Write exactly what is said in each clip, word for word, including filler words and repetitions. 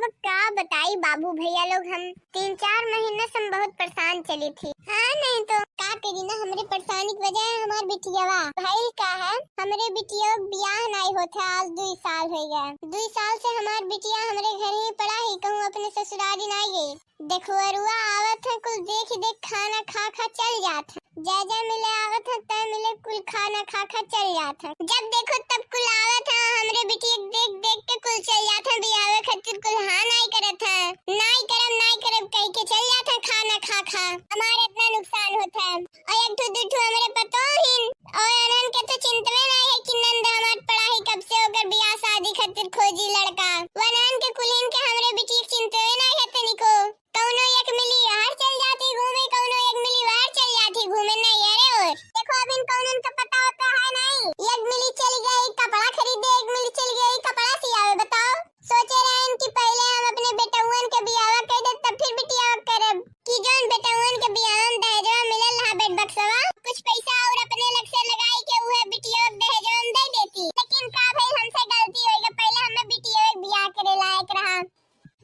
का बताई बाबू भैया लोग, हम तीन चार महीना से हम बहुत परेशान चली थी। हाँ नहीं तो का करी ना, हमरे परेशानी की वजह है हमार बिटियावा। भइल का है, हमरे बिटिया के बियाह नाई होत है, आज दुई साल होइ गया। दुई साल से हमार बिटिया हमरे घर ही पड़ा ही, कहूँ अपने ससुरारी नाई गई। देखवरुआ आवत है, कुल देख देख खाना खा खा चल जात है। जय जय मिले आवत है, तय मिले कुल खाना खा खा चल जात है। जब देखो तब कुल आवत है, हमरे बिटिया के देख देख के कुल चल जात है। बियाहे खातिर कुल हाँ नाई करत है, नाई करब, नाई करब कह के चल जात है खाना खा खा। हमारे इतना नुकसान होत है। और एक ठो दू ठो हमरे पतोहिन, और उन्हन के तो चिंतवे नाई है कि नंद हमार पड़ा ही कब से ओकर बियाह शादी खातिर खोजी लड़का। वनहन के कुलिन के हमरे बिटिया के चिंतवे नाई है तनिको। कौनो एक मिली बाहर चल जाती घूमे, कौनो एक मिली बाहर चल जाती घूमे। नहीं, अरे और देखो, अब इन कौनन का पता होता है नहीं। एक मिली चली गई कपड़ा खरीदे, एक मिली चली गई कपड़ा सियावे। बताओ, सोचे रहन कि पहले हम अपने बेटउअन के बियाह कर दे, तब फिर बिटिया करब। कि जौन बेटउअन के बियाह में दहेजवा मिलल रहा बेड बक्सवा, कुछ पैसा और अपने लग से लगाई के उहे बिटिया के दहेजवा में दे देती। लेकिन का भइल, हमसे गलती हो गई, पहले हमें बिटिया के बियाह करे लायक रहा।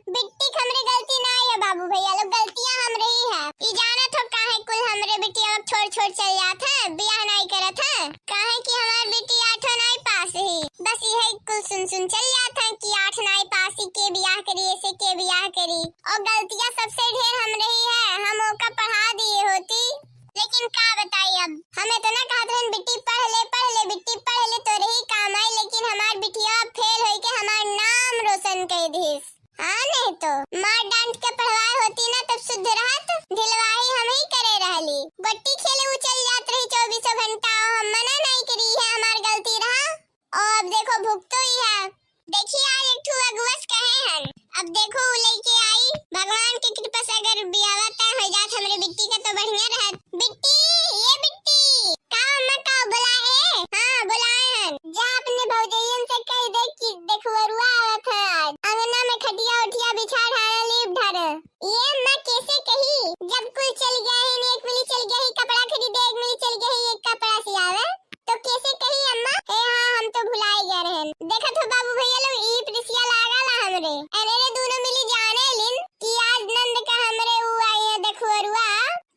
बिट्टी के हमरे गलती ना है बाबू भैया लोग, गलतियां हमरे ही है। ई जानत हो काहे कुल हमरे बिटिया अब छोड़ छोड़ चल जात है, बियाह नाई करत है? काहे कि हमार बिटिया आठो नाई पास ही, बस यही कुल सुन सुन चल जात है कि आठ नाई पास ही, के बियाह करी, ऐसे के बियाह करी। और गलतियां सबसे ढेर हमरे ही है, हम ओका पढ़ा दिए होती। लेकिन का बताई, अब हम इतना कहत रहन, "बिट्टी पढ़ ले, पढ़ ले, बिट्टी पढ़ ले, तोरे ही काम आई," लेकिन हमार बिटिया फेल होई के हमार नाम रोशन कर दिस। हाँ, नहीं तो मार डांट के पढ़वाए होती ना, तब शुद्ध रहत। ढिलवाही हम ही करे रहली। गोटी खेले उ चल जात रही चौबीसों घंटा, और हम मना नहीं करी है, हमार गलती रहा। और अब देखो भुगतो ही है। देखिए, आज एक ठो अगुवस कहे हन, अब देखो उ लइके आई। भगवान के कृपा से अगर बियाह तय हो जात हमरे बिट्टी का तो बढ़िया रहत। बिट्टी, ये बिट्टी, का अम्मा का बुलाए है? हाँ, बुलाए हन। जा अपने भौजैयन से कह दे कि देखवरुआ आवत है आज। अंगना में खटिया उठिया बिछा ढारे, लीप ढारे। ये अम्मा कैसे कही, जब कुल चल गया ही, एक मिली चल गया ही कपड़ा खरीदे, एक मिली चल गया ही एक कपड़ा सियावे, तो कैसे कही अम्मा? ए हाँ, हम तो भुलाई गए रहन। देखत हो बाबू भैया लोग, ई प्रिसिया लागल हमरे। अरे रे, दोनों मिली जाने लिन कि आज नंद का हमरे ऊ आई है देखवरुआ,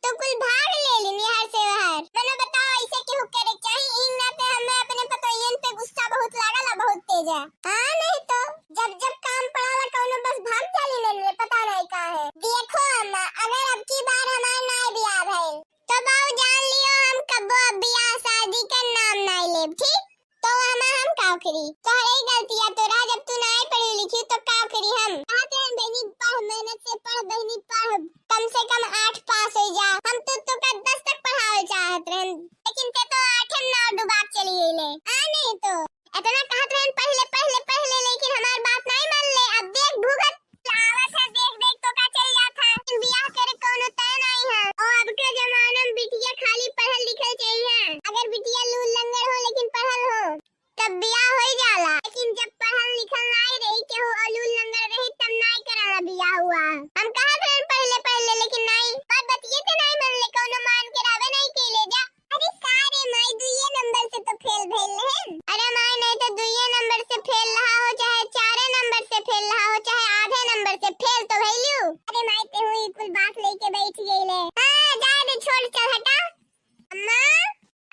तो कुल भाग ले लिन यहाँ से बाहर। मने बताओ, ऐसे केहू करे चाही? ई नाते हमें अपने पतोहियन पे गुस्सा बहुत लागल, बहुत तेज है। हाँ, नहीं तो जब जब काम पड़ाला कौनो, बस भाग जाली ले ले, पता नहीं का है। देखो अम्मा, अगर अब की बार हमार नाय बियाह भइल, तो बाऊ जान लियो, हम कब्बो अब बियाह शादी का नाम नाय लेब, ठीक? तो अम्मा, हम का करी? तोहरे ही गलतिया तो रहा, जब तू नाय पढ़ी लिखी तो का करी हम? कहत रहन बहनी पढ़, मेहनत से पढ़ बहनी पढ़, कम से कम आठ पास हो जा। हम तो तोका दस तक पढ़ावे चाहत रहन, लेकिन ते तो आठे में नाव डुबा के चली गईले। हाँ, नहीं तो इतना कहत रहन पढ़ ले, पढ़ ले, पढ़ ले, लेकिन हमार बात नहीं मान ले। अब देख भुगत आवत है, देख देख तोका चल जात है। बियाह करे कौनो तय नहीं है। और अब के जमाना में बिटिया खाली पढ़ल लिखल चाहिए। अगर बिटिया लूल लंगड़ हो लेकिन पढ़ल हो, तब बियाह होई जाला। लेकिन जब पढ़ल लिखल नाई रही केहू और लूल लंगड़ रही, तब नाई कराला बियाह हुआ। हम कहत रहन पढ़ ले, पढ़ ले, लेकिन नाई, पर बतिये ते नाई मन ले, कौनो मान के रावे नहीं के ले जा। अरे का रे माई, दुइये नंबर से तो फेल भइल रहन। अरे माई, नहीं तो दुइये नंबर से फेल रहा हो, चाहे चारे नंबर से फेल रहा हो, चाहे आधे नंबर से फेल तो भइलू। अरे माई, ते हुई कुल बात लेके बैठ गई ले। हाँ, जाए दे, छोड़, चल हटा। अम्मा,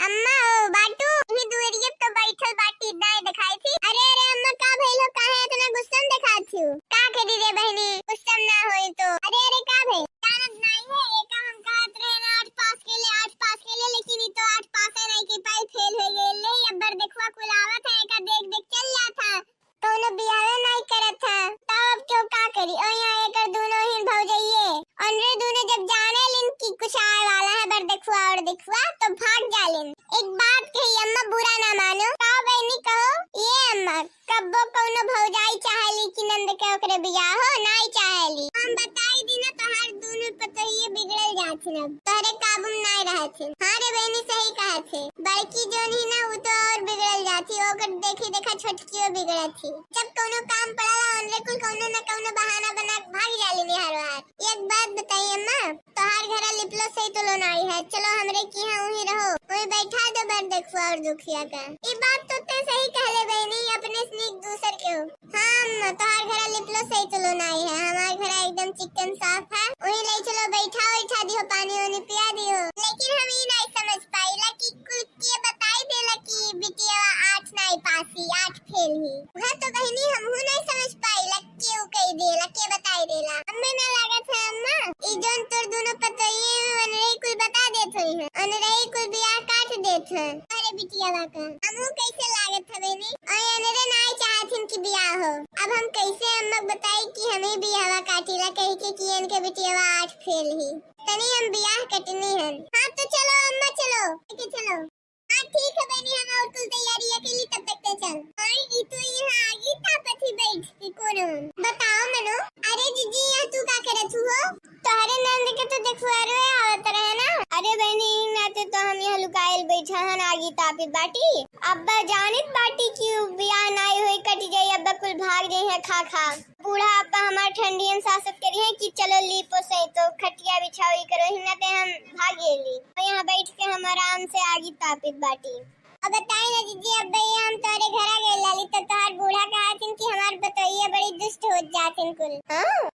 अम्मा, ओ बाटू, ही दुअरिया तो बैठल बाटी, नाय दिखाई थी। अरे, अरे अम्मा, का भइल हो, काहे इतना गुस्सा में दिखात हो? का करी रे बहनी, गुस्सा में ना होई तो। अरे, अरे, का भइल? जानत नाई है, एका हम कहत रहे ना आठ पास के ले, आठ पास के ले, लेकिन ई तो आठ पास है नहीं के पाई, फेल हो गए ले। अब बर देखवा कुल आवत है, एका देख देख चल जात है। कौनो बियाहे नाई करत है, तब अब क्यों का करी? और यहाँ एकर दोनों ही भौजइये, और रे दोनों जब जाने लिन कि कुछ आए वाला है, बर देखुआ और देखुआ, तो भाग जालिन। एक बात कही अम्मा, बुरा ना मानो। का बहनी कहो? ये अम्मा, कब्बो कौनो भौजाई चाहेली कि नंद के ओकरे बियाह हो, नाई चाहेली। हम बताई दी ना, तोहार दोनों पतोहिए बिगड़ल जाथिन, अब तोहरे काबू में नाई रहथिन। हाँ रे बहनी, सही कहत है। बड़की जोन ही ना, उ तो और बिगड़ल जाथी, ओकर देखी देखा छोटकियो बिगड़त ही। जब कौनो काम पड़ला, ओनरे कुल कौनो न कौनो बहाना बना के भाग जाली निहार बाहर। एक बात बताई अम्मा, तोहार घरा लिपलो सही तो लो नाई है, चलो हमरे किहाँ उहीं रहो, उहीं बैठा दो बड़ देखुआ और दुखिया का। ई बात तो ते सही कहले बहिनी, अपने से नीक दूसर के हो। हाँ अम्मा, तोहार घरा लिपलो सही तो लो नाई है, हमार घरा एकदम चिक्कन साफ है। उहीं ले चलो, बैठा उठा दियो, पानी उनी पिया दियो। लेकिन हम ई नाई समझ पाइला कि कुल के बताई देला कि बिटिया आठ नाई पास ही, आठ फेल ही। वह तो बहिनी हमहू नाई समझ पाइला, के उ कही देला, के बताई देला। हमें ना लागत है अम्मा, ई जौन तोर दोनों पतोहिए हैं, उनरे कुल बता देत होई हैं, उनरे कुल बियाह काट देत हैं। अरे बिटिया बा का, हमहू कैसे लागत है बहिनी? और उनरे नाई चाहथिन कि बियाह हो। अब हम कैसे अम्मा के बताई कि हम ही बियाहवा काटीला, कही के कि इनके बिटिया आठ फेल ही। तनी हम बियाह कटनी हन। हाँ तो चलो अम्मा, चलो, लेके चलो। हाँ ठीक है बहिनी, हम और कुल तैयारी अकेली, तब तक ते चल। और ई तो यहाँ आगी तापत ही बैठ के कोनो। बताओ मनो। अरे जीजी, यहाँ तू का करत हू हो? तोहरे नंद के तो देखुआरो आवत रहे ना। अरे बहिनी, ई नाते तो हम यहाँ लुकायल बैठा हन, आगी तापित बाटी। अब्बा जानित बाटी कि उ बियाह नाई होई, कटी जाई, अब्बा कुल भाग जाई है खा खा। बूढ़ा अब्बा हमार ठंडियन सासत करी है कि चलो लीपो सही तो खटिया बिछाओ, ई करो, हिंगा ते हम भाग गेली। और यहाँ बैठ के हम आराम से आगी तापित बाटी। अब बताई ना जीजी, अब्बा ये हम तोरे घरा गए लाली तो तोहार बूढ़ा कहा थिन कि हमार पतोहिया बड़ी दुष्ट हो जाथिन कुल। हाँ?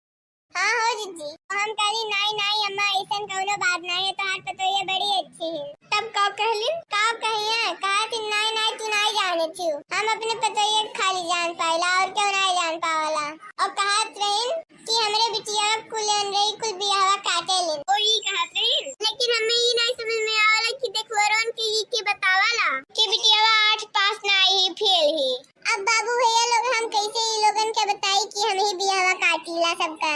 हाँ हो जीजी, हम कहली नाई नाई अम्मा, ऐसन कौनो बात नाई है, तोहार पतोहिया बड़ी अच्छी है। तब का कहलिन? का कहिए? कहा कि नाई नाई, तू नाई जाने छियो, हम अपने पतोहिया के खाली जान पाइला और क्यों नाई जान पावला। और कहत रहिन कि हमरे बिटिया कुल अनरई कुल बियाहवा काटे लेन। ओ ई कहत रहिन, लेकिन हमें ई नाई समझ में आवला कि देखुअरन के ई के बतावला कि बिटियावा आठ पास नाई ही, फेल ही। अब बाबू भैया लोग, हम कैसे ई लोगन के बताई कि हम ही बियाहवा काटीला सबका?